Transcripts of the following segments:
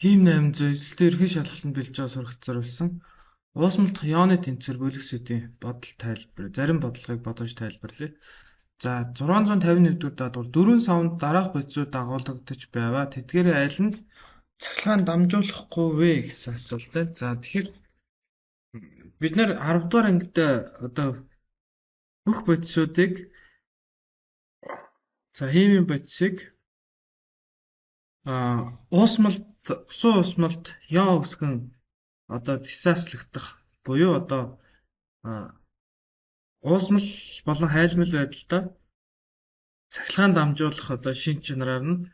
Хим 800 эсэлтийн ерөнхий шалгалтанд бэлдэж байгаа сурагчид зориулсан уусмал дахь ионы тэнцвэр бүлэг бодол тайлбар зарим бодлогыг бодож тайлбарлая. За 651 дугаар даалгавар дөрвөн савнд дараах бодисууд дагуулгадаж байваа. Тэдгээрээ аль нь цахилгаан дамжуулахгүй вэ гэсэн асуулт байна. За тэгэхээр бид нэр 10 дугаар ангид одоо бүх бодисуудыг за химийн бодисыг уусмалд усан уусмалд ёо өсгөн одоо дисаслагдах буюу одоо уусмал болон хайлмал байдалтай цахилгаан дамжуулах одоо шинж чанараар нь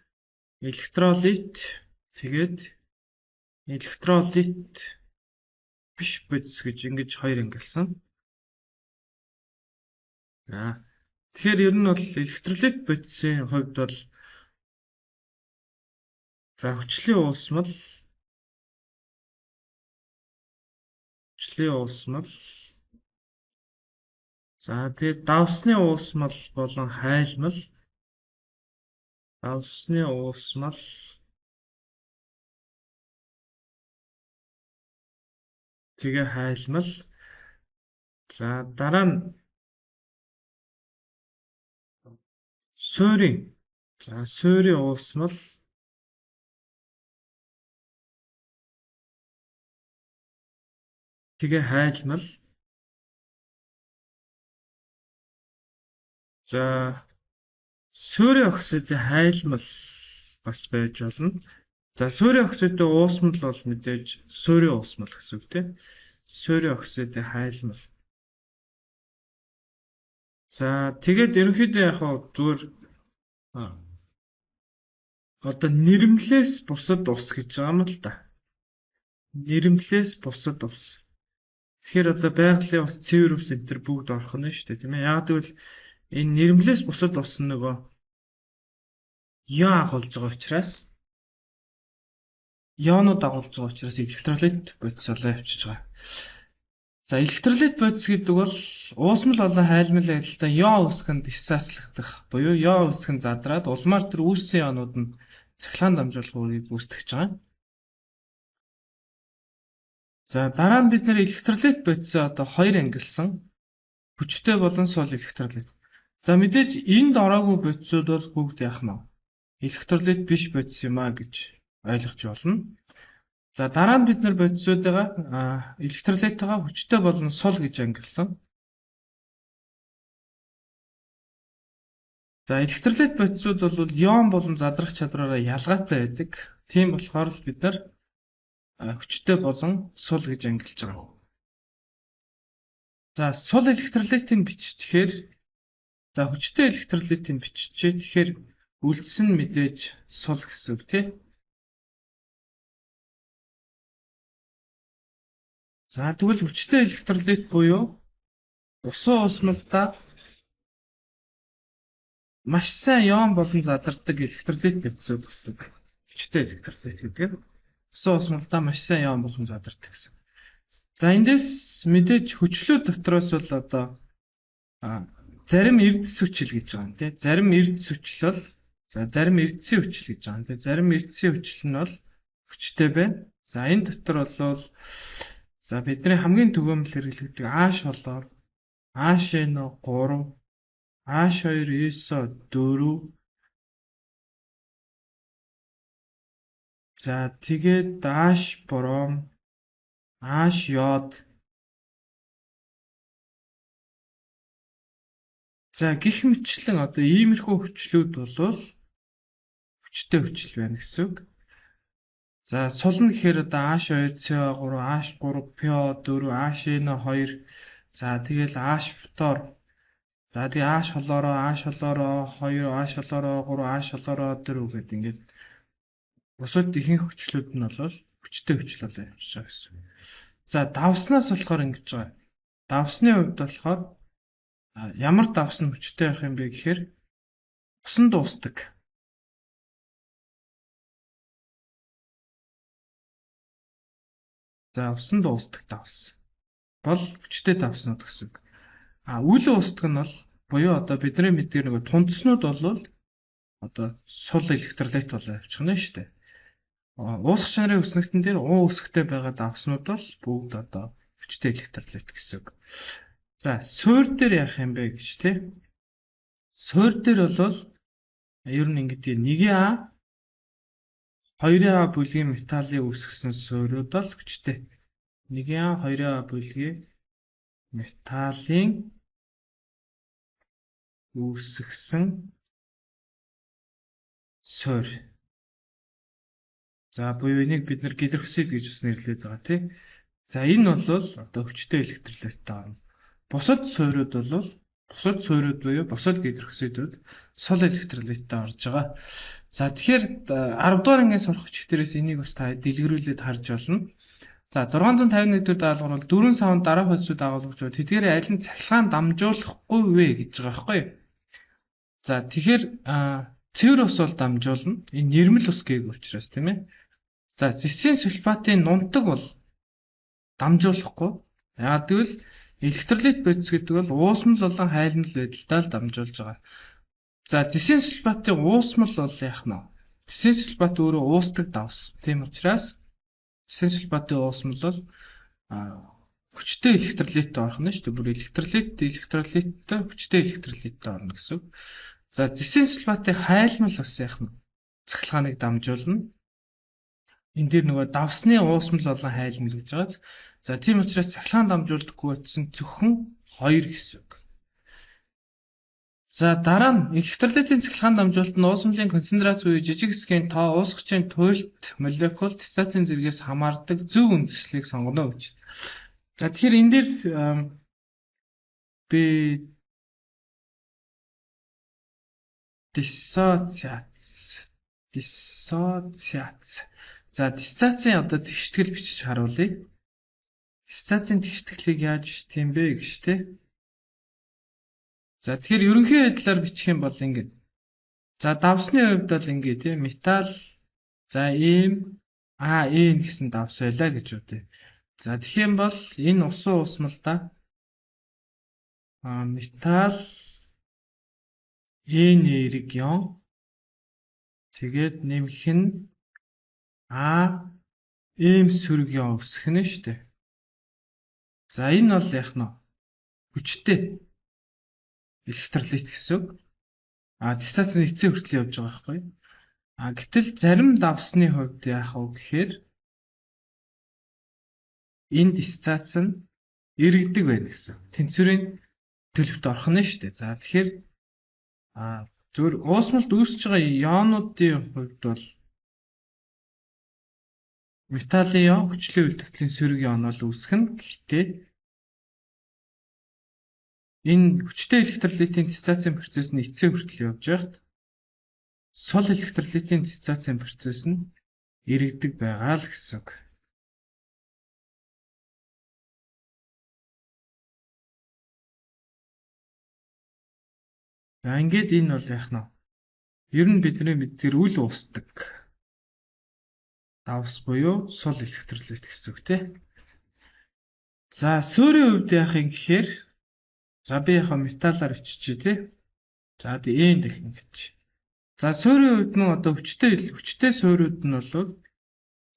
электролит тэгээд электролит биш бодис гэж ингэж хоёр ангилсан. За тэгэхээр ер нь бол электролит бодисын хувьд бол за хүчлийн уусмал за тэгээд давсны уусмал болон хайлмал давсны уусмал тэгээ хайлмал за дараа нь суурийн за суурийн уусмал тэгээ хайлмал за суурийн оксидын хайлмал бас байж болно. За суурийн оксидын уусмал бол мэдээж суурийн уусмал гэсэн үг тийм. Суурийн оксидын хайлмал. За тэгээд ерөнхийдөө яг зүгээр одоо нэрмлээс бусад ус гэж байгаа юм л да. Нэрмлээс бусад ус. Тэгэхээр одоо байгалийн ус, цэвэр ус энэ төр бүгд орох нь шүү дээ, тийм ээ. Яг гэвэл энэ нэрмлээс бусад ус нөгөө ион агуулж байгаа учраас ионууд агуулж байгаа учраас электролит бодис болоо явчихж байгаа. За электролит бодис гэдэг бол уусмал болон хайлмал байдалтай ион үүсгэн дисаслагдах буюу ион үүсгэн задраад улмаар тэр үүссэн ионууд нь цахилгаан дамжуулах үүргийг гүйцэтгэж байгаа. За дараа нь бид нэр электролит бодисоо одоо хоёр ангилсан. Хүчтэй болон сул электролит. За мэдээж энд ороогүй бодисууд бол бүгд яах нь электролит биш бодис юм а гэж ойлгож болно. За дараа нь бид нар бодисуудыгаа электролитойгоо хүчтэй болон сул гэж ангилсан. За электролит бодисууд бол ион болон задрах чадвараараа ялгаатай байдаг. Тийм болохоор л бид нар хүчтэй болон сул гэж ангилж байгаа. За сул электролитийг биччихээр за хүчтэй электролитийг биччихээ. Тэгэхээр үлдсэн нь мэдээж сул гэсэн үг тий. За тэгвэл хүчтэй электролит буюу усан уусмалдаа маш сайн ион болон задардаг электролит бодисууд гэсэн үг. Хүчтэй электролит гэдэг нь усан уусмалдаа маш сайн ион болон задардаг гэсэн. За эндээс мэдээж хүчлүүд дотроос бол одоо зарим эрдэс хүчил гэж байгаа юм тий. Зарим эрдэс хүчил бол за зарим эрдэсийн хүчил гэж байгаа юм тий. Зарим эрдэсийн хүчил нь бол хүчтэй байна. За энэ дотор бол за бидний хамгийн түгээмэл хэрэглэгддэг H холоор HNO3 H2SO4 за тэгээд H бром H йод за гих мэтчлэн одоо иймэрхүү хүчлүүд бол хүчтэй хүчил байна гэсэн үг. За сул нь гэхээр одоо H2CO3, H3PO4, HNO2 за тэгэл H фтор за тэгээ H холоороо, H холоороо 2, H холоороо 3, H холоороо 4 гэдэг ингээд бусад ихэнх хүчлүүд нь бол хүчтэй хүчил болоо явчихж байгаа гэсэн. За давснаас болохоор ингэж байгаа. Давсны хувьд болохоор ямар давс нь хүчтэй байх юм бэ гэхээр усан дуустдаг. За усан дуустдаг давс бол хүчтэй давснууд гэсэн үг. А үл уустдаг нь бол буюу одоо бидний мэдгээр нөгөө тунцснууд бол одоо сул электролит болоо явчихна шүү дээ. Уусах чанарын өснөгтөн дээр уу үсгтэй байгаа давснууд бол бүгд одоо хүчтэй электролит гэсэн үг. За, суур дээр яах юм бэ гэж те. Суур дээр бол ер нь ингэдэг 1А 2А бүлгийн металлыг үүсгэсэн суурьуд бол хүчтэй. 1А 2А бүлгийн металлын үүсгэсэн суурь. За, буюу энийг бид нар гидроксид гэж бас нэрлэдэг байгаа тий. За, энэ бол одоо хүчтэй электролиттэй орно. Бусад суурьуд бол бусад суурьуд буюу бусад гидроксидууд сул электролиттэй орж байгаа. За, тэгэхээр 10 дугаар ангийн сурах хүчээр дээрээс энийг бас та дэлгэрүүлээд харж болно. За, 651 дэх даалгавар бол дөрвөн савнд дараах хөлсүүд агуулгаж байгаа. Тэдгээрээ аль нь цахилгаан дамжуулахгүй вэ гэж байгаа байхгүй юу? За, тэгэхээр цэвэр ус бол дамжуулна. Энэ нэрмэл ус гээг учраас тийм ээ. За, зэсийн сульфатын нунтаг бол дамжуулахгүй. Яагаад гэвэл электролит бодис гэдэг бол уусмал болон хайлмал байдалтай л дамжуулж байгаа. За, зэсийн сульфатын уусмал бол яах нь вэ? Зэсийн сульфат өөрөө уусдаг давс. Тийм учраас зэсийн сульфатын уусмал бол хүчтэй электролиттэй орох нь шүү дээ. Бүр электролиттэй хүчтэй электролиттэй орно гэсэн үг. За, зэсийн сульфатын хайлмал бас яах нь цахилгааныг дамжуулна. Энэ дээр нөгөө давсны уусмал болон хайлмал гэж байгаа. За, тийм учраас цахилгаан дамжуулдаггүй утсан зөвхөн 2 гэсэн үг. За, дараа нь электролитийн цахилгаан дамжуулалт нь уусмалын концентрац буюу жижиг хэсгийн тоо уусгачийн туйлт молекул диссоциацийн зэргээс хамаардаг зөв үндэслэлийг сонгоно гэж. За, тэгэхээр энэ дээр би диссоциац. За, диссоциацийн одоо тэгштгэл бичиж харуулъя. Диссоциацийн тэгштгэлийг яаж бичих юм бэ гэж те. За, тэгэхээр ерөнхий байдлаар бичих юм бол ингэж. За, давсны хувьд бол ингэ тийм металл за M А N гэсэн давс байлаа гэж үзье. За, тэгэх юм бол энэ усан уусмал да металл N эерэг ион тэгээд нэмэх нь А M сөрөг ион өсөх нь шүү дээ. За, энэ бол яах нь вэ? Хүчтэй электролит гэсэн үг. А диссоциац нь эцсийн хүртэл явж байгаа байхгүй. А гэтэл зарим давсны хувьд яах вэ гэхээр энэ диссоциац нь эргэдэг байна гэсэн. Тэнцвэрийн төлөвт орох нь шүү дээ. За, тэгэхээр зөвхөн уусмалд үүсэж байгаа ионуудын хувьд бол металлын ион хүчлийн үлдэгдлийн сөрөг ион бол үүсгэх нь. Гэхдээ энэ хүчтэй электролитийн диссоциацийн процесс нь эцсийн хүртэл явж байхад сул электролитийн диссоциацийн процесс нь эргэдэг байгаа л гэсэн үг. За, ингээд энэ бол яах нь вэ? Ер нь бидний мэддгээр үл уусдаг давс буюу сул электролит гэсэн үг тий. За, суурийн хувьд яах юм гэхээр за би яхаа металлаар өччихье тий. За, N дахин гэж. За, суурийн хувьд нь одоо хүчтэй суурьуд нь бол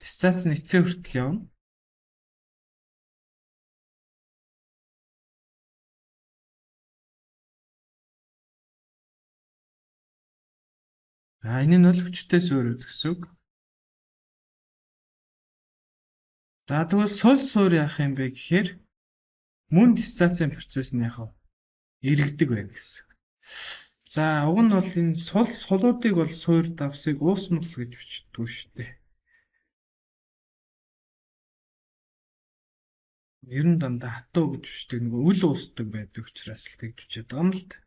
диссоциац нь эцсийн хүртэл явна. За, энэ нь бол хүчтэй суурьуд гэсэн үг. За, тэгвэл сул суур яах юм бэ гэхээр мөн диссоциацийн процесс нь яах вэ? Эргэдэг байна гэсэн. За, уг нь бол энэ сул сулуудыг бол суур давсыг уусмал гэж бичдэг шүү дээ. Ер нь дандаа хатуу гэж бичдэг, нөгөө үл уусдаг байдаг учраас л тэгж бичээд байгаа юм л та.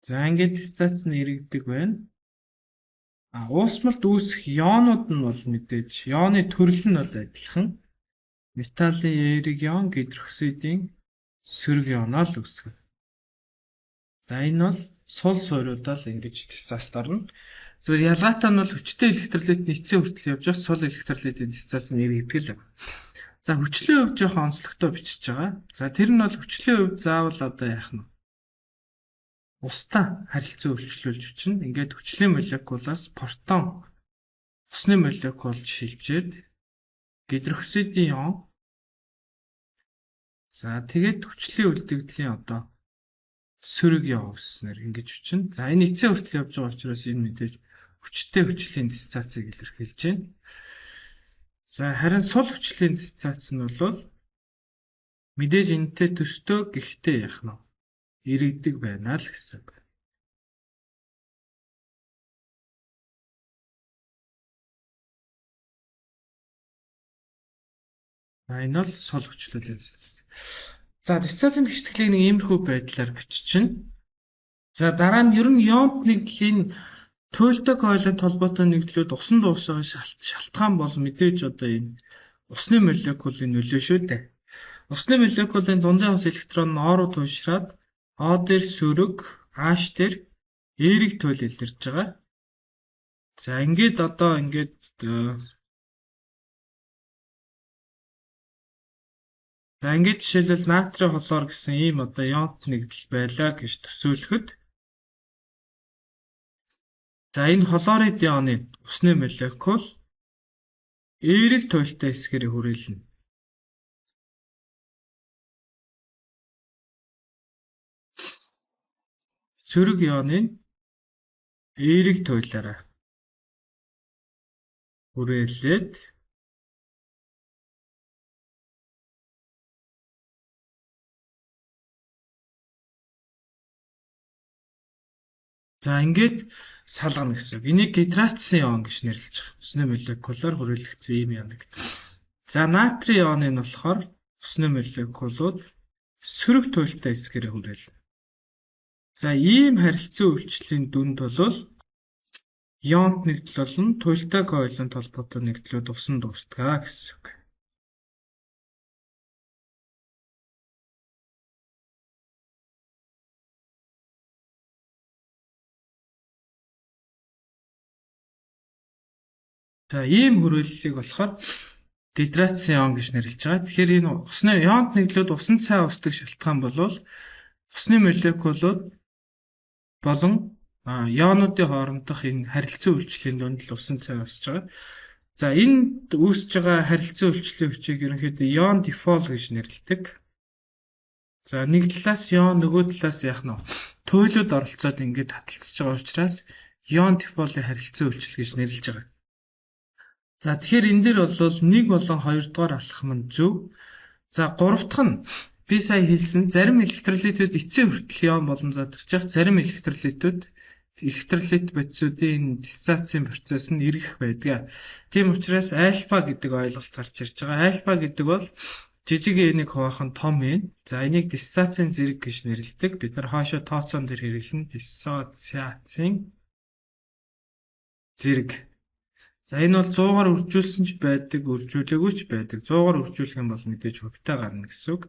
За, ингээд диссоциац нь эргэдэг байна. А уусмалд үүсэх ионууд нь бол мэдээж ионы төрөл нь бол адилхан. Металлын эерэг ион, гидроксидын сөрөг ионоо л үүсгэнэ. За, энэ бол сул суурьудаа л ингэж диссоциацд орно. Зүгээр ялгаатай нь бол хүчтэй электролитний эцсийн хүртэл явж байгаа сул электролитийн диссоциац нь эргэдэг л. За, хүчлийн хувьд жоохон онцлогтой бичиж байгаа. За, тэр нь бол хүчлийн хувьд заавал одоо яах нь устай харилцан өөрчлөлж бичнэ. Ингээд хүчлийн молекулаас протон Усны молекул шилжээд гидроксидын ион. За тэгээд хүчлийн үлдэгдлийн одоо сөрөг ион үүсснээр ингэж хүчин. За энэ эцсийн хүртэл явж байгаа учраас энэ мэдээж хүчтэй хүчлийн диссоциацийг илэрхийлж байна. За харин сул хүчлийн диссоциац нь бол мэдээж энэтэй төстөө, гэхдээ яах нь эргэдэг байна л гэсэн үг. За энэ бол сул хүчлүүдийн диссоциац. За диссоциацийн тэгшитгэлийг нэг иймэрхүү байдлаар биччихнэ. За дараа нь ер нь ионт нэгдлийн туйлтай койлын холбоотой нэгдлүүд усан дуусгах шалтгаан бол мэдээж одоо энэ усны молекулын нөлөө шүү дээ. Усны молекулын дундын ус электрон нь О руу туйшраад О дээр сөрөг, H дээр эерэг туйл илэрж байгаа. За ингээд одоо ингээд за ингээд жишээлбэл натрий хлор гэсэн ийм одоо ионт нэгдэл байлаа гэж төсөөлөхөд за энэ хлорид ионы усны молекул эерэг туйлтай хэсгээр хүрээлнэ. Сөрөг ионы эерэг туйлаараа хүрээлээд за ингээд салгана гэсэн үг. Энийг гидрацийн ион гэж нэрлэж байгаа. Усны молекулаар хүрээлэгдсэн ийм ионыг. За натрий ионы нь болохоор усны молекулууд сөрөг туйлтай хэсгээрээ хүрээлнэ. За ийм харилцан үйлчлэлийн дүнд бол ионт нэгдэл болон туйлтай койлон холбоотой нэгдлүүд усан дуустгаа гэсэн үг. За ийм хүрээллийг болохоор гидрацийн ион гэж нэрлэж байгаа. Тэгэхээр энэ усны ионт нэгдлүүд усан цай усдаг шалтгаан бол усны молекулууд болон ионуудын хоорондох энэ харилцан үйлчлэлийн дунд л усан цай усж байгаа. За энд үүсэж байгаа харилцан үйлчлэлийн хүчийг ерөнхийдөө ион дифол гэж нэрлэдэг. За нэг талаас ион, нөгөө талаас яах нь туйлууд оролцоод ингээд таталцж байгаа учраас ион дифолын харилцан үйлчлэл гэж нэрлэж байгаа. За тэгэхээр энэ дээр бол 1 болон 2 дугаар алхам нь зөв. За 3 дахь нь би сая хэлсэн зарим электролитүүд эцсийн хүртэл ион болон задарчих, зарим электролитүүд электролит бодисуудын энэ диссоциацийн процесс нь эргэх байдаг. Тийм учраас альфа гэдэг ойлголт гарч ирж байгаа. Альфа гэдэг бол жижиг n-ийг хуваах нь том n. За энийг диссоциацийн зэрэг гэж нэрлэдэг. Бид нар хоошоо тооцоон дээр хэрэглэнэ. Диссоциацийн зэрэг. За энэ бол 100-аар үржүүлсэн ч байдаг, үржүүлээгүй ч байдаг. 100-аар үржүүлэх юм бол мэдээж хувьтай гарна гэсэн үг.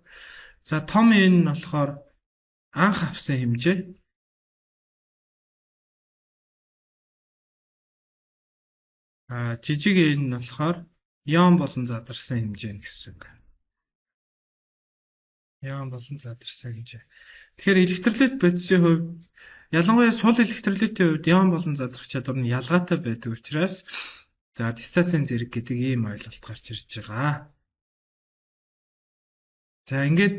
За том n нь болохоор анх авсан хэмжээ. Жижиг n нь болохоор ион болон задарсан хэмжээ гэсэн үг. Ион болон задарсан хэмжээ. Тэгэхээр электролит бодисын хувьд ялангуяа сул электролитийн хувьд ион болон задрах чадвар нь ялгаатай байдаг учраас за диссоциацийн зэрэг гэдэг ийм ойлголт гарч ирж байгаа. За ингээд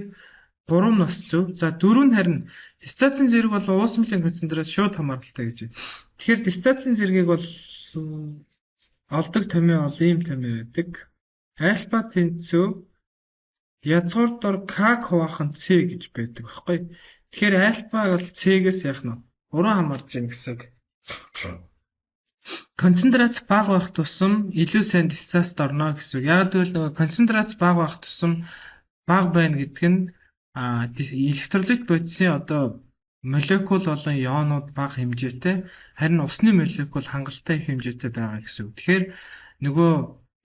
3 нас зөв. За 4 нь харин диссоциацийн зэрэг бол уусмлын концентрац шууд хамааралтай гэж. Тэгэхээр диссоциацийн зэргийг бол олдог томьёо бол ийм томьёо байдаг. Альфа тэнцүү язгуур дор К хуваах нь С гэж байдаг байхгүй. Тэгэхээр альфа бол С-гээс яах нь уран хамаарч байна гэсэн үг. Концентрац бага байх тусам илүү сайн диссоциацид орно гэсэн үг. Яг гэвэл нөгөө концентрац бага байх тусам бага байна гэдэг нь электролит бодисын одоо молекул болон ионууд бага хэмжээтэй, харин усны молекул хангалттай их хэмжээтэй байгаа гэсэн үг. Тэгэхээр нөгөө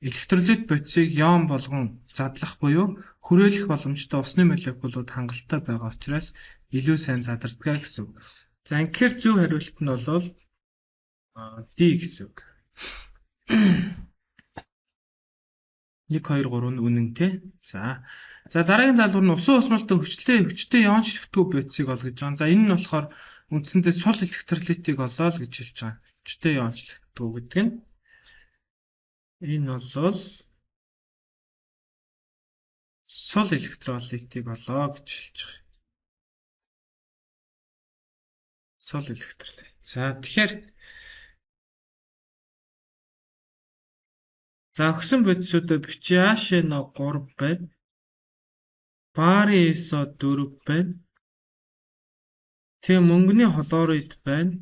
электролит бодисыг ион болгон задлах буюу хүрээлэх боломжтой усны молекулууд хангалттай байгаа учраас илүү сайн задардаг гэсэн үг. За ингэхээр зөв хариулт нь бол D гэсэн үг. 1 2 3 нь үнэн тий. За. За дараагийн даалгавар нь усан усмалтай хүчтэй иончлогдгүй бодисыг ол гэж байгаа. За энэ нь болохоор үндсэндээ сул электролитийг олоо л гэж хэлж байгаа. Хүчтэй иончлогдгүй гэдэг нь. Энэ бол сул электролитыг болоо гэж хэлж байгаа. Сул электролит. За тэгэхээр за өгсөн бодисуудаа бичиж HNO3 байна. Барийн SO4 байна. Тэгээ мөнгөний хлорид байна.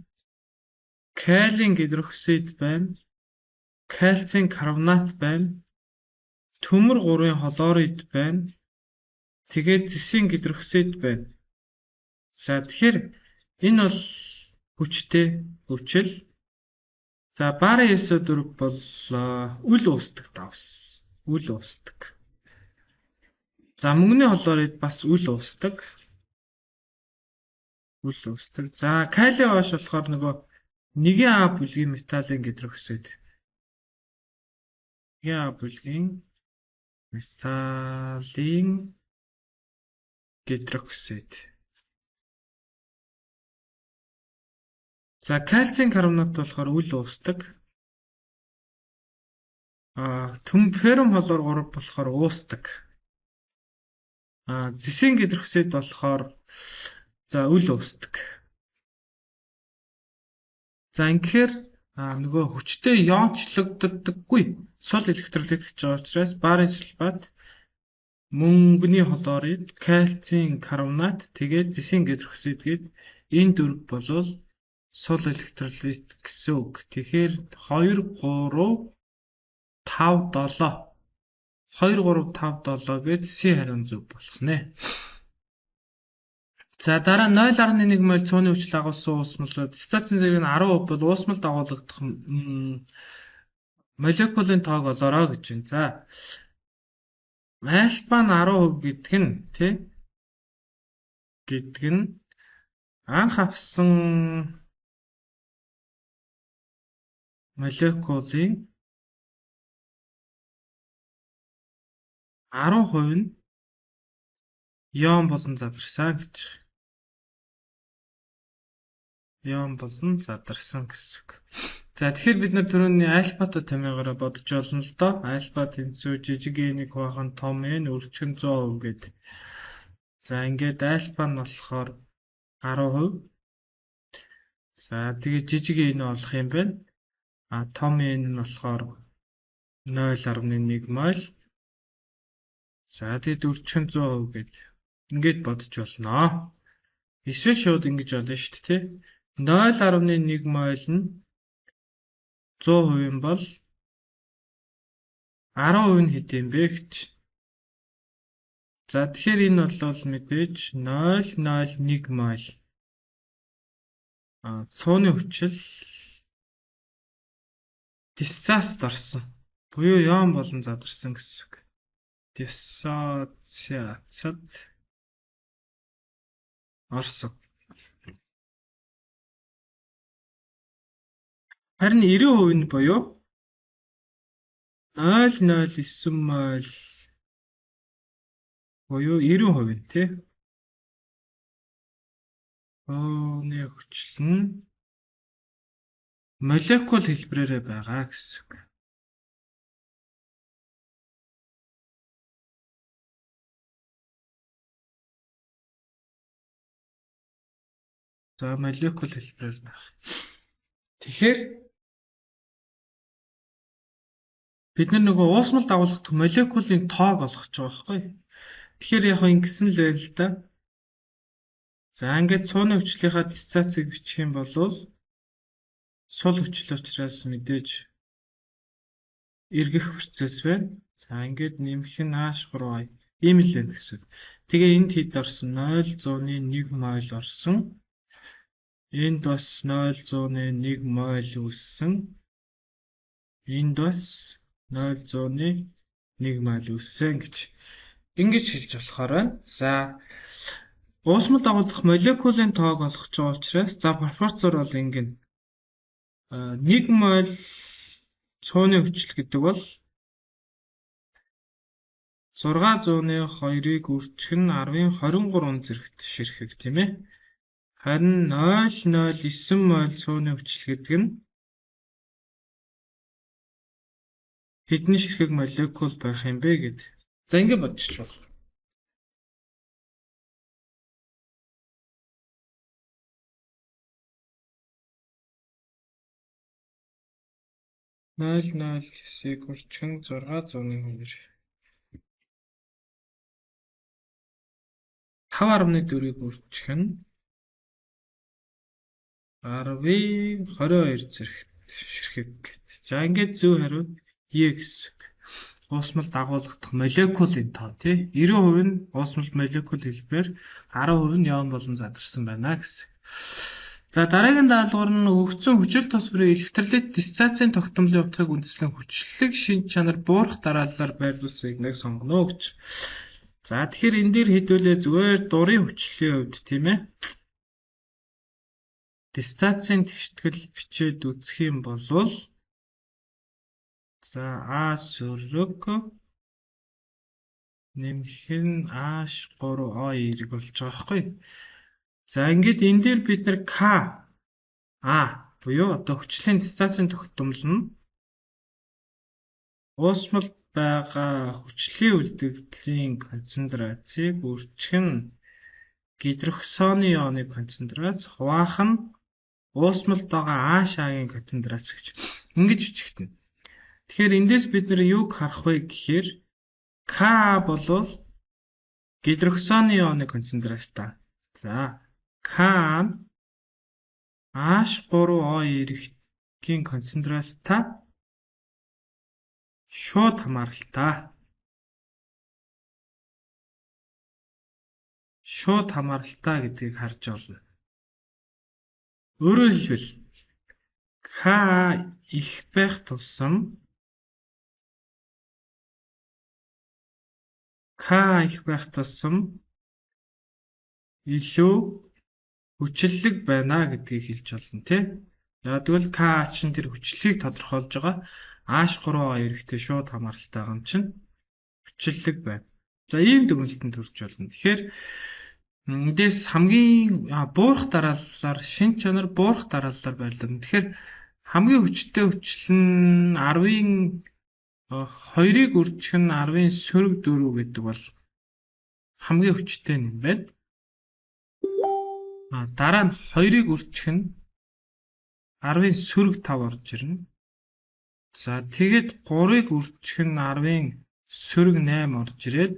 Калийн гидроксид байна. Кальцийн карбонат байна. Төмөр 3-ын хлорид байна. Тэгээд зэсийн гидроксид байна. За тэгэхээр энэ бол хүчтэй хүчил. За барийн SO4 бол үл уусдаг давс. Үл уусдаг. За мөнгөний хлорид бас үл уусдаг. Үл уусдаг. За кали OH болохоор нөгөө 1 А бүлгийн металлын гидроксид. 1 А бүлгийн металлын гидроксид. За кальцийн карбонат болохоор үл уусдаг. Феррум хлор 3 болохоор уусдаг. Зэсийн гидроксид болохоор за үл уусдаг. За ингэхээр нөгөө хүчтэй иончлогддоггүй сул электролит гэж байгаа учраас барийн сульфат, мөнгөний хлорид, кальцийн карбонат, тэгээд зэсийн гидроксид гээд энэ дөрв болвол сул электролит гэсэн үг. Тэгэхээр 2 3 5 7 2 3 5 7 гээд C хариун зөв болох нэ. За дараа нь 0.1 моль цууны хүчил агуулсан уусмал диссоциацийн зэрэг нь 10% бол уусмал дагуулгадах молекулын тоог олоорой гэж байна. За альфа нь 10% гэдэг нь тий гэдэг нь анх авсан молекулын 10% нь ион болон задарсан гэж. Ион болон задарсан гэсэн үг. За тэгэхээр бид нар түрүүний альфатай томьёогоороо бодож болно л доо. Альфа тэнцүү жижиг n-ийг хуваах нь том n өрчгөн 100% гээд. За ингээд альфа нь болохоор 10%. За тэгээд жижиг n олох юм байна. А том n нь болохоор 0.1 моль. За тэгээд өрчгөн 100% гээд ингээд бодож болно. Эсвэл шууд ингэж бодно шүү дээ, тий. 0.1 моль нь 100% бол 10% нь хэд юм бэ гэж. За тэгэхээр энэ бол мэдээж 0.01 моль. Цууны хүчил диссоциацид орсон. Буюу ион болон задарсан гэсэн үг. Диссоциацид орсон. Харин 90% нь буюу 0.09 моль буюу 90% нь тий. Цууны хүчил нь молекул хэлбэрээрээ байгаа гэсэн үг. За молекул хэлбэрээр байх. Тэгэхээр бид нар нөгөө уусмал дагуулгах молекулын тоог олох гэж байгаа байхгүй. Тэгэхээр яг ингэсэн л байл л да. За ингээд цууны хүчлийнхаа диссоциацийг бичих юм бол сул хүчил учраас мэдээж эргэх процесс байна. За ингээд нэмэх нь H3I ийм л байна гэсэн. Тэгээ энд хэд орсон? 0.1 моль орсон. Энд бас 0.1 моль үүссэн. Энд бас 0.1 моль үүссэн гэж ингэж хэлж болохоор байна. За уусмал дагуулах молекулын тоог олох гэж байгаа учраас за пропорцоор бол ингэн 1 моль цууны хүчил гэдэг бол 602-ыг үржих нь 10-ын 23 зэрэгт ширхэг тийм ээ. Харин 0.09 моль цууны хүчил гэдэг нь Хэдэн ширхэг молекул байх юм бэ гэд. За ингэ бодчих болно. 0.09-ийг үржих нь 602. 5.4-ийг үржих нь 10-ын 22 зэрэгт ширхэг гэт. За ингээд зөв хариу Е гэсэн үг. Уусмал дагуулгадах молекулын тоо тий 90% нь уусмал молекул хэлбэрээр 10% нь ион болон задарсан байна гэсэн. За дараагийн даалгавар нь өгөгдсөн хүчил тос бүрийн электролит диссоциацийн тогтмолын утгыг үндэслэн хүчлэг шинж чанар буурах дарааллаар байрлуулсан игнэг сонгоно гэж. За тэгэхээр энэ дээр хэдүүлээ зүгээр дурын хүчлийн хувьд тийм ээ. Диссоциацийн тэгштгэл бичээд үзэх юм бол за А сөрөг нэмэх нь H3O эрэг болж байгаа байхгүй. За ингээд энэ дээр бид нар К А буюу одоо хүчлийн диссоциацийн тогтмол нь уусмалд байгаа хүчлийн үлдэгдлийн концентрацийг үржих нь гидроксоны ионы концентрац хуваах нь уусмалд байгаа H-ийн концентрац гэж ингэж бичигдэнэ. Тэгэхээр эндээс бид нар юуг харах вэ гэхээр К болвол гидроксоны ионы концентрацтай. За К нь H3O эрэгтгийн концентрацтай шууд хамааралтай. Шууд хамааралтай гэдгийг харж байна. Өөрөөр хэлбэл К их байх тусам К их байх тусам илүү хүчлэг байна гэдгийг хэлж болно тий. Яг тэгвэл К чинь тэр хүчлэгийг тодорхойлж байгаа H3O эрэгтэй шууд хамааралтай байгаа юм чинь хүчлэг байна. За ийм дүгнэлтэнд хүрч болно. Тэгэхээр эндээс хамгийн буурах дарааллаар шинж чанар буурах дарааллаар байрлал. Тэгэхээр хамгийн хүчтэй хүчил нь 10-ын 2-ыг үржих нь 10-ын сөрөг 4 гэдэг бол хамгийн хүчтэй юм байна. Дараа нь 2-ыг үржих нь 10-ын сөрөг 5 орж ирнэ. За тэгээд 3-ыг үржих нь 10-ын сөрөг 8 орж ирээд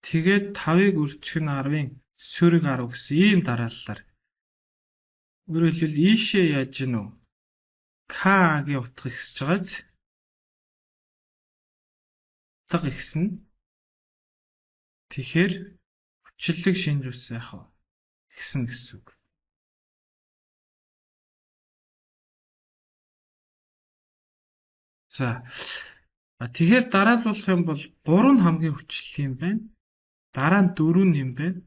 тэгээд 5-ыг үржих нь 10-ын сөрөг 10 гэсэн ийм дарааллаар. Өөрөөр хэлбэл ийшээ яаж гин үү? К-гийн утга ихсэж байгааз утга ихснэ. Тэгэхээр хүчлэг шинж ус яах вэ? Ихсэн гэсэн үг. За тэгэхээр дараалуулах юм бол 3 нь хамгийн хүчлэг юм байна. Дараа нь 4 нь юм байна.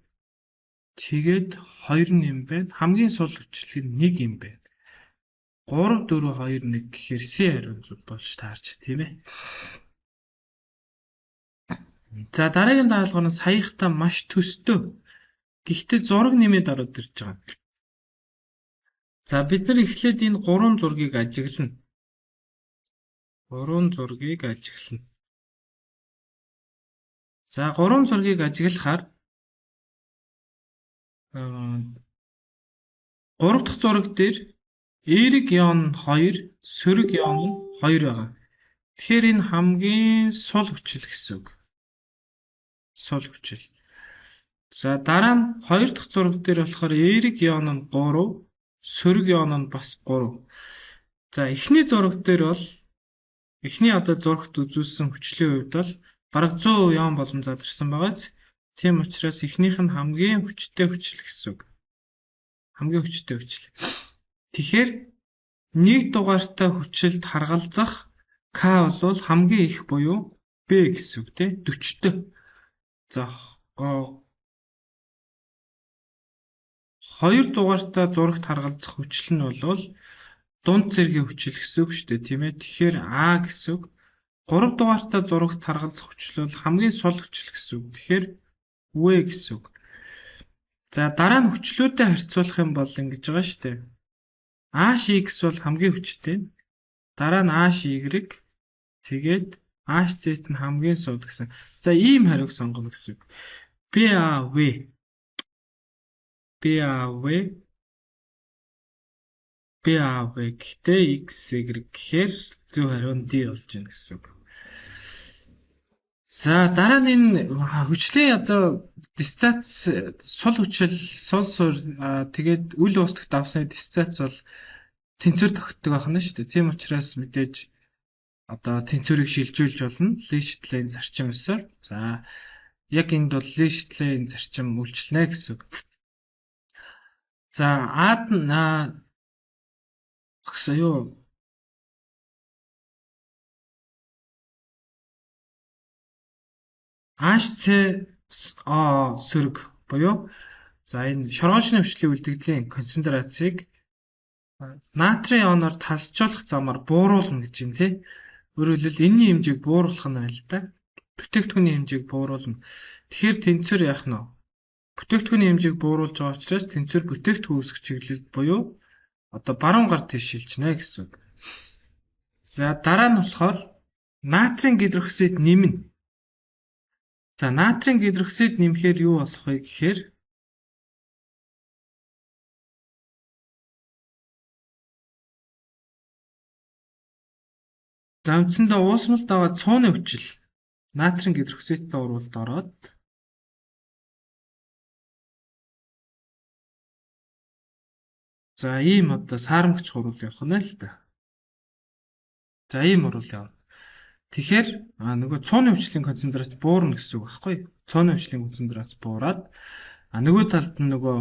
Тэгээд 2 нь юм байна. Хамгийн сул хүчлэг нь 1 юм байна. 3 4 2 1 гэхээр С хариу зөв болж таарч тийм ээ. За дараагийн даалгавар нь саяхтай маш төстэй. Гэхдээ зураг нэмээд ороод ирж байгаа. За бид нар эхлээд энэ гурван зургийг ажиглана. Гурван зургийг ажиглана. За гурван зургийг ажиглахаар гурав дахь зураг дээр эерэг ион 2, сөрөг ион нь 2 байгаа. Тэгэхээр энэ хамгийн сул хүчил гэсэн үг. Сул хүчил. За дараа нь хоёр дахь зураг дээр болохоор эерэг ион нь 3, сөрөг ион нь бас 3. За эхний зураг дээр бол эхний одоо зурагт үзүүлсэн хүчлийн хувьд бол бараг 100% ион болон задарсан байгааз. Тийм учраас эхнийх нь хамгийн хүчтэй хүчил гэсэн үг. Хамгийн хүчтэй хүчил. Тэгэхээр нэг дугаартай хүчилд харгалзах К бол хамгийн их буюу Б гэсэн үг тий 40-тэй. За хоёр дугаартай зурагт харгалзах хүчил нь бол дунд зэргийн хүчил гэсэн үг шүү дээ тийм ээ. Тэгэхээр А гэсэн үг. Гурав дугаартай зурагт харгалзах хүчил бол хамгийн сул хүчил гэсэн үг. Тэгэхээр В гэсэн үг. За дараа нь хүчлүүдэд харьцуулах юм бол ингэж байгаа шүү дээ. HX бол хамгийн хүчтэй. Дараа нь HY, Тэгээд HZ нь хамгийн сул гэсэн. За ийм хариуг сонгоно гэсэн үг. BAV BAV BAV гэхдээ XY гэхээр зөв хариу нь D болж байна гэсэн үг. За дараа нь энэ хүчлийн одоо диссоциац сул хүчил сул суурь тэгээд үл уустах давсны диссоциац бол тэнцвэр тогтдог байх нь шүү дээ. Тийм учраас мэдээж одоо тэнцвэрийг шилжүүлж болно. Ли шитлэн зарчим ёсоор. За яг энд бол ли шитлэн зарчим үйлчлэнэ гэсэн үг. За ад гэсэн юу HCO сөрөг буюу за энэ шоргоолжны өвчлөлийн үлдэгдлийн концентрацийг натрийн ионоор талжуулах замаар бууруулна гэж юм тий. Өөрөөр хэлбэл энэний хэмжээг бууруулах нь байна л да. Бүтээгдэхүүний хэмжээг бууруулна. Тэгэхээр тэнцвэр яах нь вэ? Бүтээгдэхүүний хэмжээг бууруулж байгаа учраас тэнцвэр бүтээгдэхүүн үүсгэх чиглэлд буюу одоо баруун гар тийш шилжинэ гэсэн үг. За дараа нь болохоор натрийн гидроксид нэмнэ. За натрийн гидроксид нэмэхээр юу болох вэ гэхээр за үндсэндээ уусмалд байгаа цууны хүчил натрийн гидроксидтай урвалд ороод за ийм одоо саарамгч гурвал явах нь л да. За ийм урвал явна. Тэгэхээр нөгөө цууны хүчлийн концентрац буурна гэсэн үг байхгүй юу? Цууны хүчлийн концентрац буураад нөгөө талд нь нөгөө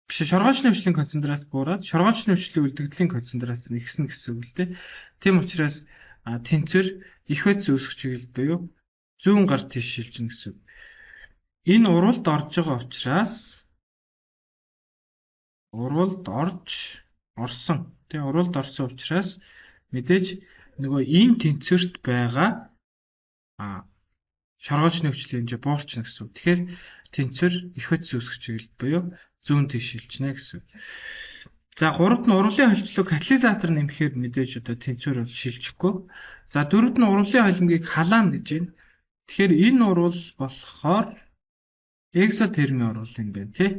биш шоргоолжны хүчлийн концентрац буураад шоргоолжны хүчлийн үлдэгдлийн концентрац нь ихснэ гэсэн үг л дээ. Тийм учраас тэнцвэр их бодис үүсгэх чиглэлд буюу зүүн гар тийш шилжинэ гэсэн үг. Энэ урвалд орж байгаа учраас урвалд орж орсон. Тэгээ урвалд орсон учраас мэдээж нөгөө энэ тэнцвэрт байгаа шоргоолжны хүчлийн хэмжээ буурчна гэсэн үг. Тэгэхээр тэнцвэр их бодис үүсгэх чиглэлд буюу зүүн тийш шилжинэ гэсэн үг. За гуравт нь урвалын холилдлог катализатор нэмэхээр мэдээж одоо тэнцвэр бол шилжихгүй. За дөрөвд нь урвалын холимгийг халаана гэж байна. Тэгэхээр энэ урвал болохоор экзотермийн урвал юм байна тий.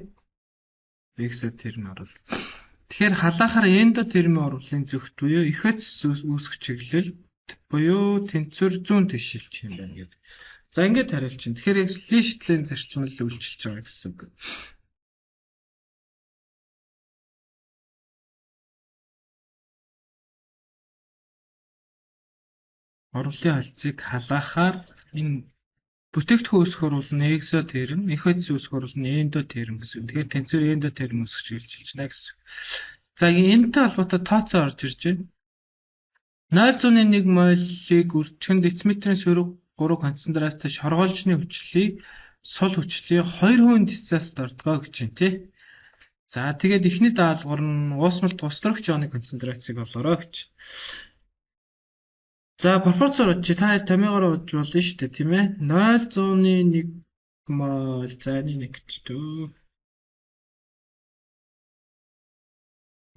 Экзотермийн урвал. Тэгэхээр халаахаар эндотермийн урвалын зөвхт буюу их бодис үүсгэх чиглэлд буюу тэнцвэр зүүн тийш шилжих юм байна гэдэг. За ингээд хариулчихна. Тэгэхээр яг ли шитлэн зарчим л үйлчилж байгаа гэсэн үг. Урвалын холилцыг халаахаар энэ бүтээгдэхүүн үүсгэх урвал нь экзотерм, их бодис үүсгэх урвал нь эндотерм гэсэн. Тэгэхээр тэнцвэр эндотерм үүсгэх чиглэлд шилжинэ гэсэн. За энэтэй холбоотой тооцоо орж ирж байна. 0.1 молийг үржихэд дециметрийн сөрөг 3 концентрацтай шоргоолжны хүчлийг сул хүчлийн 2% диссоциацид ордгоо гэж байна тий. За тэгээд эхний даалгавар нь уусмалт тусдрагч ионы концентрацийг олоорой гэж. За пропорцоор чи та томьёогоор ууж болно шүү дээ тийм ээ. 0.1 мол за энэ нэг гэж дөө.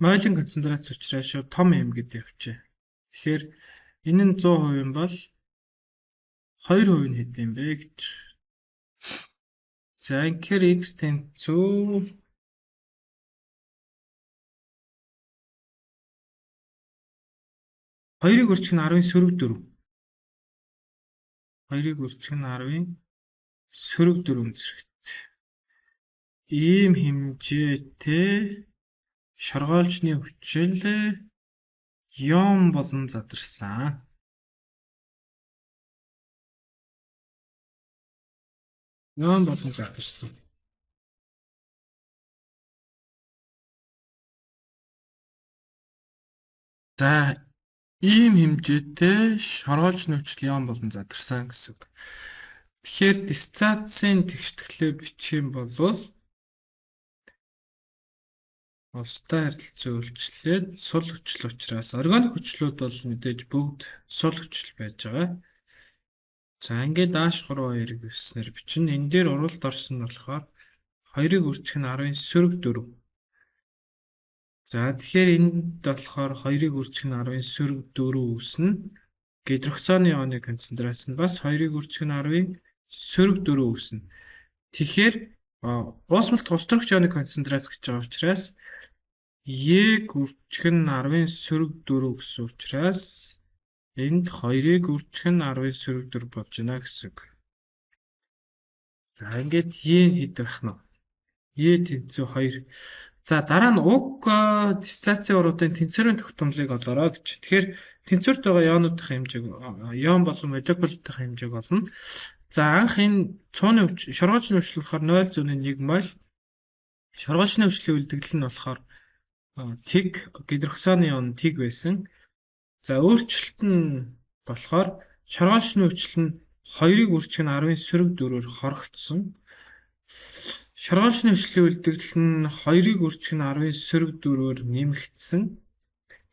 Молын концентрац учраас шууд том юм гэдэг явчихъя. Тэгэхээр энэ нь 100% юм бол 2% нь хэд юм бэ гэж. За тэгэхээр x тэнцүү 2-ыг үржих нь 10-ын сөрөг 4. 2-ыг үржих нь 10-ын сөрөг 4 зэрэгт. Ийм хэмжээтэй шоргоолжны хүчил ион болон задарсан. Ион болон задарсан. За ийм хэмжээтэй шоргоолжны хүчил ион болон задарсан гэсэн үг. Тэгэхээр диссоциацийн тэгшитгэлээ бичих юм бол улстай харилцан үйлчлээд сул хүчил учраас органик хүчлүүд бол мэдээж бүгд сул хүчил байж байгаа. За ингээд H3 2-ыг өснөр бичнэ. Энэ дээр уралд орсон нь болохоор 2-ыг үржих нь 10-ын сөрөг 4. За тэгэхээр энд болохоор 2-ыг үржих нь 10-ын сөрөг 4 үүснэ. Гидроксоны ионы концентрац нь бас 2-ыг үржих нь 10-ын сөрөг 4 үүснэ. Тэгэхээр уусмалт густрогч ионы концентрац гэж байгаа учраас Е-г үржих нь 10-ын сөрөг 4 гэсэн учраас энд 2-ыг үржих нь 10-ын сөрөг 4 болж байна гэсэн үг. За ингээд Е нь хэд байх нь вэ? Е тэнцүү 2. За дараа нь уг диссоциацийн уруудын тэнцвэрийн тогтмолыг олоорой гэж. Тэгэхээр тэнцвэрт байгаа ионуудын хэмжээг, ион болон молекулын хэмжээг олно. За анх энэ цууны өвч, шоргоолжны өвчлөл болохоор 0.1 моль. Шоргоолжны өвчлийн үлдэгдэл нь болохоор тэг, гидроксоны ион тэг байсан. За өөрчлөлт нь болохоор шоргоолжны өвчлөл нь 2-ыг үржих нь 10-ын сөрөг 4-оор хорогдсон. Шоргоолжны өвчлөлийн үлдэгдэл нь 2-ыг үржих нь 10-ын сөрөг 4-оор нэмэгдсэн.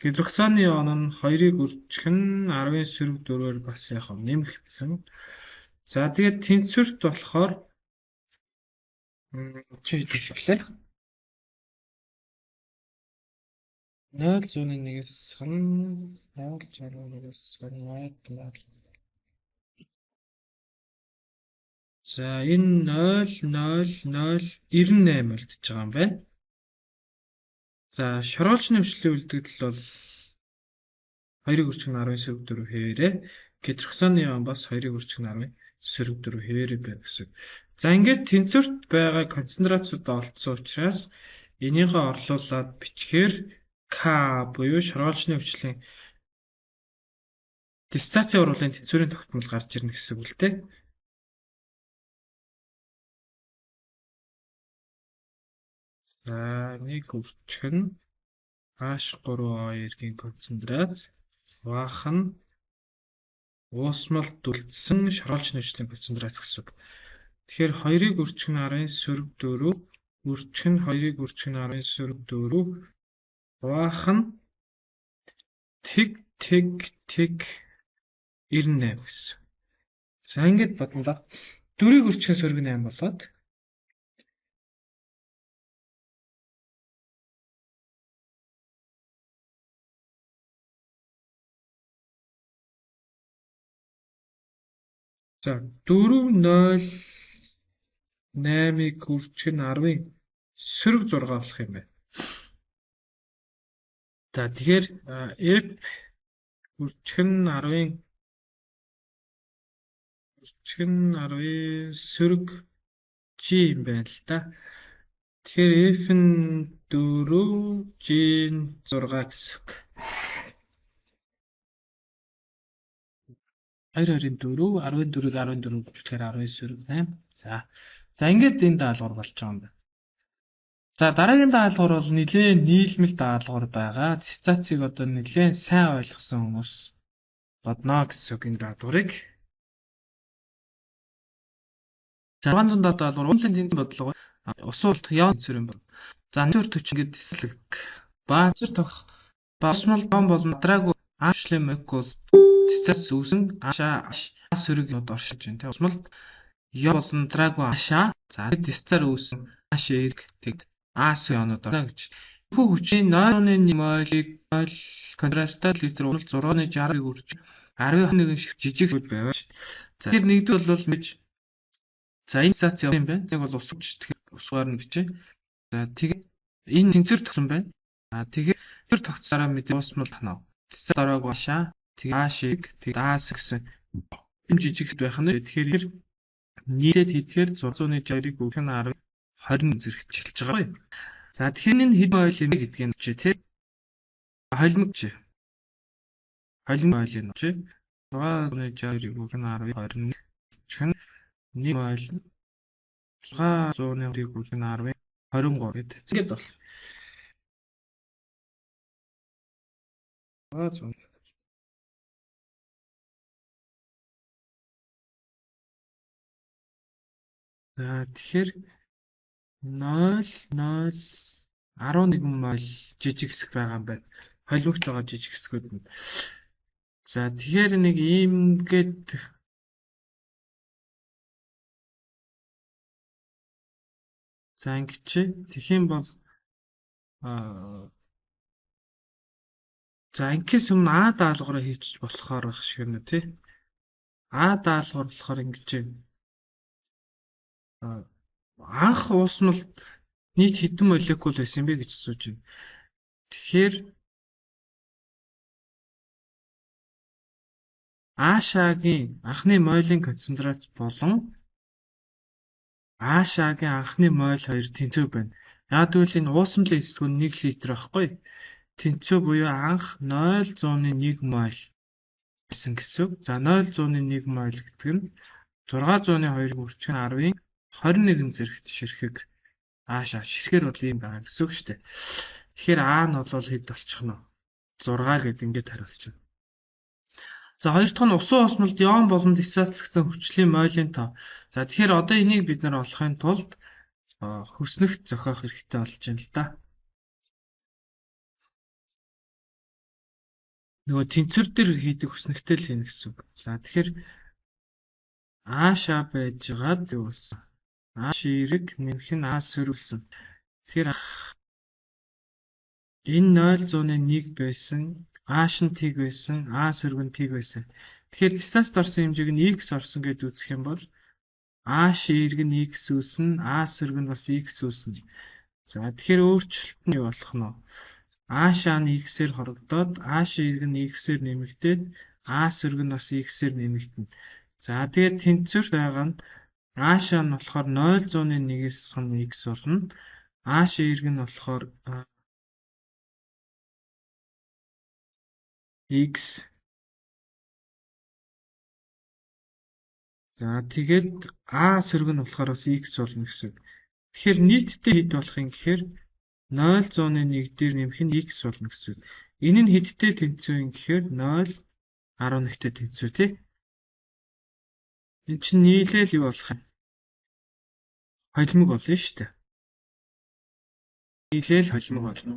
Гидроксоны ион нь 2-ыг үржих нь 10-ын сөрөг 4-оор бас яг нэмэгдсэн. За тэгээд тэнцвэрт болохоор чи хэлээ. 0.1-ээс 0.1-ээс 0. За энэ 0.0098 болдож байгаа юм байна. За шоргоолжны өвчлөлийн үлдэгдэл бол 2-ыг үржих нь 10-ын сөрөг 4 хэвээрээ. Гидроксоны ион бас 2-ыг үржих нь 10-ын сөрөг 4 хэвээрээ байна гэсэн. За ингээд тэнцвэрт байгаа концентрацуудаа олдсон учраас энийгээ орлуулад бичгээр К буюу шоргоолжны өвчлөлийн диссоциацийн уруулын тэнцвэрийн тогтмол гарч ирнэ гэсэн үг л дээ. За нэг үржих нь H3O2-ийн концентрац хуваах нь уусмалд үлдсэн шоргоолжны өвчлийн концентрац гэсэн үг. Тэгэхээр 2-ыг үржих нь 10-ын сөрөг 4, үржих нь 2-ыг үржих нь 10-ын сөрөг 4, хуваах нь тэг тэг тэг 98 гэсэн. За ингээд бодно да. 4-ыг үржих нь сөрөг 8 болоод за 4.08-ыг үржих нь 10-ын сөрөг 6 болох юм байна. За тэгэхээр F үржих нь 10-ын үржих нь 10-ын сөрөг G юм байна л да. Тэгэхээр F нь 4, G нь 6 гэсэн үг. 2 2-ын 4, 14-ийг 14 гүжлэхээр 10-ын сөрөг 8. За ингээд энэ даалгавар болж байгаа юм байна. За дараагийн даалгавар бол нэлээд нийлмэл даалгавар байгаа. Диссоциацийг одоо нэлээд сайн ойлгосон хүмүүс бодно гэсэн үг энэ даалгаврыг. За 607 даалгавар уумлын тэнцвэр бодлого усан уулдах яон тэнцвэрийн бол. За нэгдүгээр төч ингээд дислэг ба тэнцвэр тогтох ба усмал бом болон надраагүй аашлийн молекул диссоциац үүсэн ашаа аш сөрөг юуд оршиж байна тийм. Усмалд ё болон надраагүй ашаа за диссоциар үүсэн аш эрг тэгд ас ионууд орно гэж. Энэхүү хүчний 0.1 молийг 0 контрасттай литр уул 6.60-ыг үрж 10.21 шиг жижиг байваа шүү. За тэгэхээр нэгдүгээр бол мэж за энэ диссоциац юм байна. Нэг бол ус хүч тэгэхээр усгаар нь бичээ. За тэгээд энэ тэнцвэр тогтсон байна. А тэгээд тэнцвэр тогтсараа мэдээ уусмал ханаа. Диссоциац дараагүй ашаа тэгээд а шиг тэгээд ас гэсэн юм жижиг байх нь. Тэгэхээр нийлээд хийдгээр 6.60-ыг үржих нь 10 20 зэрэгт чиглэж байгаа юм. За тэгэхээр энэ хэд мойл юм гэдгийг чи тий. Холимог чи. Холимог мойл юм чи. 6.62-ыг үржих нь 10 21 чин 1 мойл 6.1-ыг үржих нь 10 23 гэдэг. Ингээд бол. 600. За тэгэхээр 0 0 11 мойл жижиг хэсэг байгаа юм байна. Холимогт байгаа жижиг хэсгүүд нь. За тэгэхээр нэг иймгээд за ингэчээ. Тэгэх юм бол За инкээс өмнө А даалгавраа хийчих болохоор байх шиг байна тий. А даалгавар болохоор ингэж байна. Анх уусмалд нийт хэдэн молекул байсан бэ гэж асууж байна. Тэгэхээр А-шагийн анхны мойлын концентрац болон А-шагийн анхны мойл хоёр тэнцүү байна. Яг тэгвэл энэ уусмалын эсрэг нь 1 литр байхгүй. Тэнцүү буюу анх 0.1 мойл байсан гэсэн үг. За 0.1 мойл гэдэг нь 602-ыг үржих нь 10-ын 21 зэрэгт ширхэг аашаа ширхээр бол ийм байгаа гэсэн үг шүү дээ. Тэгэхээр А нь бол хэд болчих нь 6 гэд ингээд хариулчихна. За хоёр дахь нь усан уусмалд ион болон диссоциацлагдсан хүчлийн мойлын тоо. За тэгэхээр одоо энийг бид нар олохын тулд хөснөгт зохиох хэрэгтэй болж байна л да. Нөгөө тэнцвэр дээр хийдэг хөснөгтэй л хийнэ гэсэн үг. За тэгэхээр аашаа байжгаад юу болсон? А ширэг нэмэх нь А сөрүүлсэн. Тэгэхээр энэ 0.1 байсан, А шин тэг байсан, А сөрөг нь тэг байсан. Тэгэхээр дистанцд орсон хэмжээг нь X орсон гэдээ үзэх юм бол А ширэг нь X үүснэ, А сөрөг нь бас X үүснэ. За тэгэхээр өөрчлөлт нь юу болох нь вэ? А шаа нь X-ээр хорогдоод А ширэг нь X-ээр нэмэгдээд А сөрөг нь бас X-ээр нэмэгдэнэ. За тэгээд тэнцвэр байгаа нь А шаа нь болохоор 0.1-ээс нь X болно. А ширэг нь болохоор X. За тэгээд А сөрөг нь болохоор бас X болно гэсэн үг. Тэгэхээр нийтдээ хэд болох юм гэхээр 0.1 дээр нэмэх нь X болно гэсэн үг. Энэ нь хэдтэй тэнцүү юм гэхээр 0.11-тэй тэнцүү тий. Энэ чинь нийлээл юу болох юм? Холимог болно шүү дээ. Нийлээл холимог болно.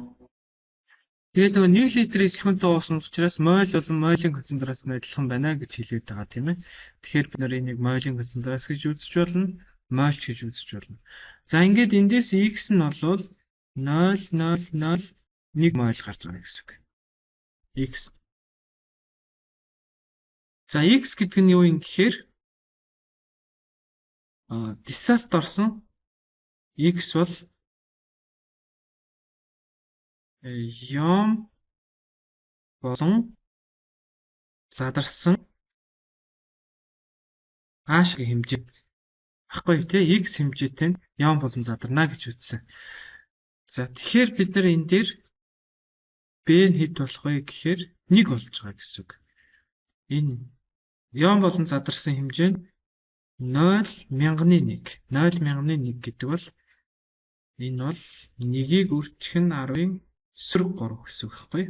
Тэгээд нөгөө 1 литр эзлэхүүнтэй уусан учраас мойл болон мойлын концентрац нь адилхан байна гэж хэлээд байгаа тийм ээ. Тэгэхээр бид нар энийг мойлын концентрац гэж үзэж болно, мойлч гэж үзэж болно. За ингээд эндээс X нь бол 0.001 мойл гарч байгаа гэсэн үг. X. За X гэдэг нь юу юм гэхээр диссоциацид орсон X бол ион болон задарсан А шиг хэмжээ ахгүй тий X хэмжээтэй нь ион болон задарна гэж үзсэн. За тэгэхээр бид нар энэ дээр B нь хэд болох вэ гэхээр 1 болж байгаа гэсэн үг. Энэ ион болон задарсан хэмжээ нь 0.1001. 0.1001 гэдэг бол энэ бол 1-ийг үржих нь 10-ын сөрөг 3 гэсэн үг байхгүй.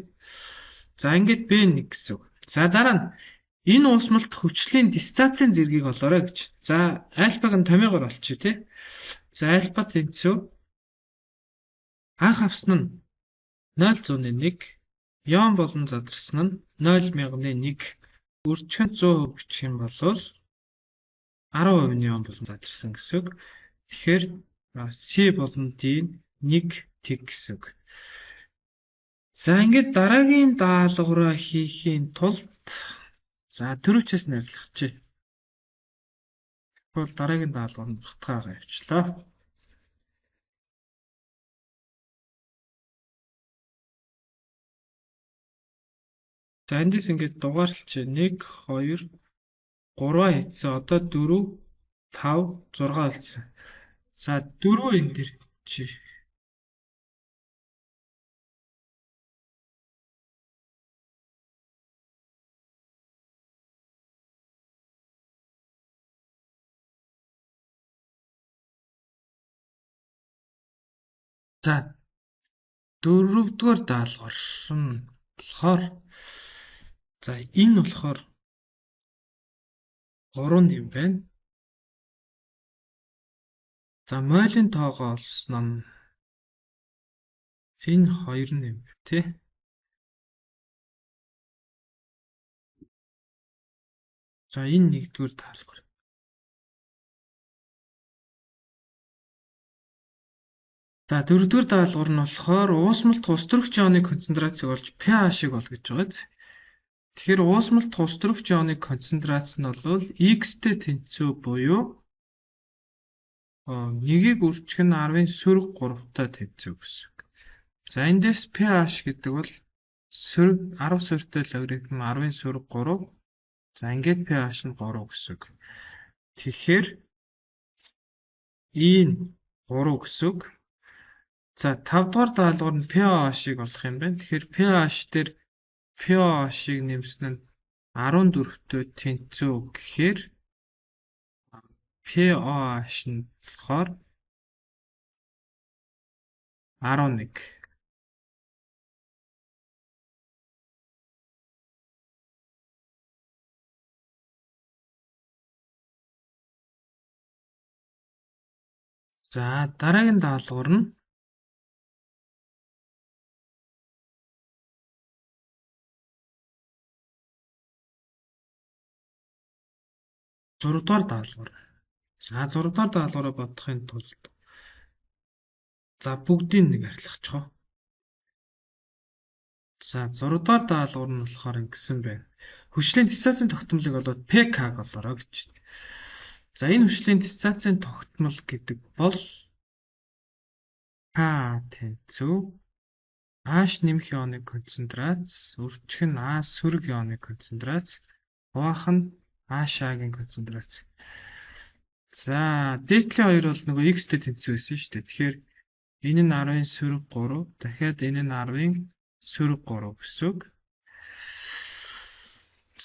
За ингээд B1 гэсэн үг. За дараа нь энэ уусмалт хүчлийн диссоциацийн зэргийг олоорой гэж. За альфаг нь томьёогоор олчих тий. За альфа тэнцүү анх авсан нь 0.1, ион болон задарсан нь 0.1001 үржих нь 100% гэх юм бол 10% нь ион болон задарсан гэсэн үг. Тэгэхээр C болон D нь 1 тэг гэсэн үг. За ингээд дараагийн даалгавраа хийхийн тулд за төрөвчөөс найрлахчээ. Тэгвэл дараагийн даалгавар нь багтгаагаа явуулчлаа. За эндээс ингээд дугаарлч 1 2 3 хийсэн. Одоо 4 5 6 болсон. За 4 энэ дээр чи. За дөрөвдүгээр даалгавар нь болохоор за энэ болохоор 3 нэм байна. За мойлын тоогоо олсон нь энэ 2 нэм тий. За энэ нэгдүгээр даалгавар. За дөрөвдүгээр даалгавар нь болохоор уусмалт тус төрөгч ионы концентрацийг олж pH-ыг ол гэж байгаа. Тэгэхээр уусмалт тус төрөгч ионы концентрац нь бол X-тэй тэнцүү буюу 1-ийг үржих нь 10-ын сөрөг 3-тай тэнцүү гэсэн үг. За эндээс pH гэдэг бол сөрөг 10 суурьтай логарифм 10-ын сөрөг 3. За ингээд pH нь 3 гэсэн үг. Тэгэхээр энэ 3 гэсэн үг. За 5 дугаар даалгавар нь pH-ыг олох юм байна. Тэгэхээр pH дээр pH-ыг нэмсэн нь 14-тэй тэнцүү гэхээр pOH нь болохоор 11. За дараагийн даалгавар нь 6 дугаар даалгавар. За 6 дугаар даалгавраа бодохын тулд за бүгдийг нэг арилгачихоо. За 6 дугаар даалгавар нь болохоор ингэсэн байна. Хүчлийн диссоциацийн тогтмолыг олоод PK-г олоорой гэж. За энэ хүчлийн диссоциацийн тогтмол гэдэг бол К тэнцүү H нэмэх ионы концентрац, үржих нь А сөрөг ионы концентрац, хуваах нь H-гийн концентрац. За дээдлийн хоёр бол нөгөө X-тэй тэнцүү байсан шүү дээ. Тэгэхээр энэ нь 10-ын сөрөг 3, дахиад энэ нь 10-ын сөрөг 3 гэсэн үг.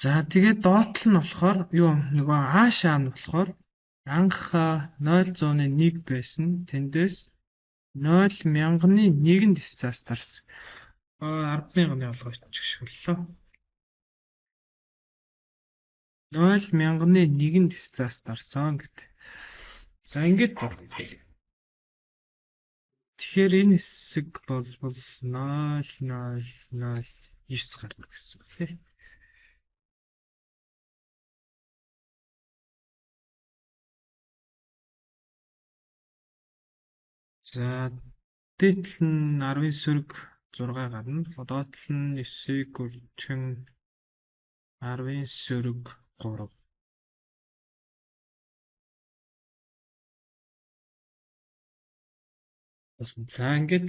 За тэгээд доотлол нь болохоор юу нөгөө H нь болохоор анх 0.1 байсан. Тэндээс 0.1001 диссоциац дарсан. 10,000-ны олгойч гიშгэллээ. 0.1001 диссоциац дарсан гэт. За ингээд болно. Тэгэхээр энэ хэсэг болбол 0.009 гарна гэсэн үг тийм. За дээдл нь 10-ын сөрөг 6 гарна. Доотлол нь 9-ийг үржих нь 10-ын сөрөг 3. За ингээд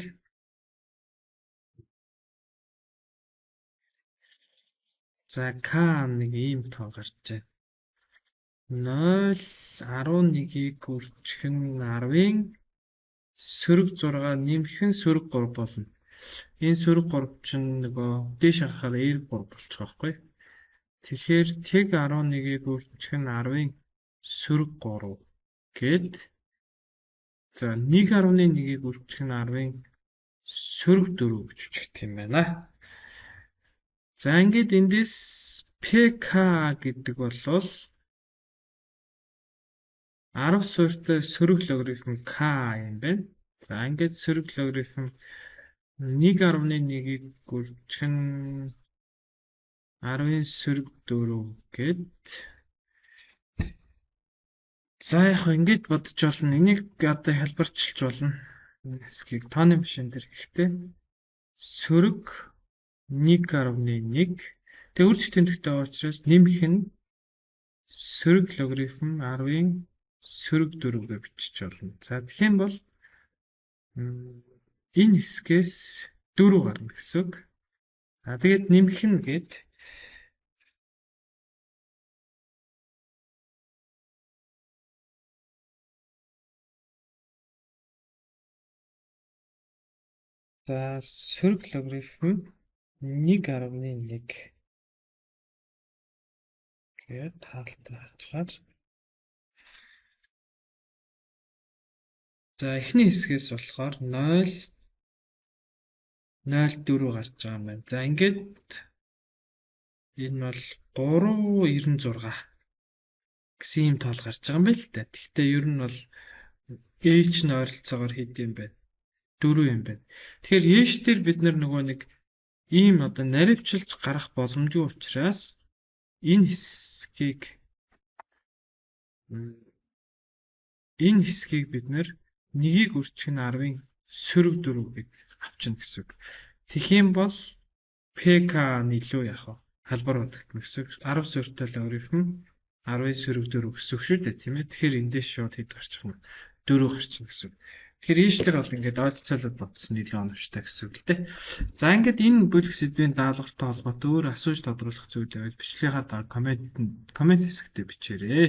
за К нэг ийм тоо гарч байна. 0.11-ийг үржих нь 10-ын сөрөг 6 нэмэх нь сөрөг 3 болно. Энэ сөрөг 3 чинь нөгөө дээш харахаар эерэг 3 болчих واخгүй. Тэгэхээр тэг 11-ийг үржих нь 10-ын сөрөг 3 гэд за 1.1-ийг үржих нь 10-ын сөрөг 4 гэж бичигдэх юм байна. За ингээд эндээс PK гэдэг бол 10 суурьтай сөрөг логарифм К юм байна. За ингээд сөрөг логарифм 1.1-ийг үржих нь 10-ын сөрөг 4 гэд. За яг ингээд бодож болно. Энийг одоо хялбарчилж болно. Энэ хэсгийг тооны машин дээр хийхдээ сөрөг 1.1 тэгээ үржих тэмдэгтэй учраас нэмэх нь сөрөг логарифм 10-ын сөрөг 4 гэж бичиж болно. За тэгэх юм бол энэ хэсгээс 4 гарна гэсэн үг. За тэгээд нэмэх нь гээд за сөрөг логарифм 1.1 гээд хаалтаа хачгаар. За эхний хэсгээс болохоор 0.04 гарч байгаа юм байна. За ингээд энэ бол 3.96 гэсэн ийм тоол гарч байгаа юм байна л да. Тэгэхдээ ер нь бол H нь ойролцоогоор хэд юм бэ? 4 юм байна. Тэгэхээр H дээр бид нөгөө нэг ийм одоо наривчилж гарах боломжгүй учраас энэ хэсгийг бид нэр 1-ийг үржих нь 10-ын сөрөг 4-ийг авчина гэсэн үг. Тэгэх юм бол PK нь илүү яах вэ? Халбар бодогдно гэсэн үг. 10 суурьтай логарифм 10-ын сөрөг 4 гэсэн үг шүү дээ, тийм ээ. Тэгэхээр эндээс шууд хэд гарчих юм? 4 гарчихна гэсэн үг. Тэгэхээр ийшлэр бол ингээд ойролцоолоод бодсон илүү оновчтой гэсэн үг л дээ. За, ингээд энэ бүлэг сэдвийн даалгавартай холбоотой өөр асууж тодруулах зүйл байвал бичлэгийнхаа доор коммент хэсэгтээ бичээрэй.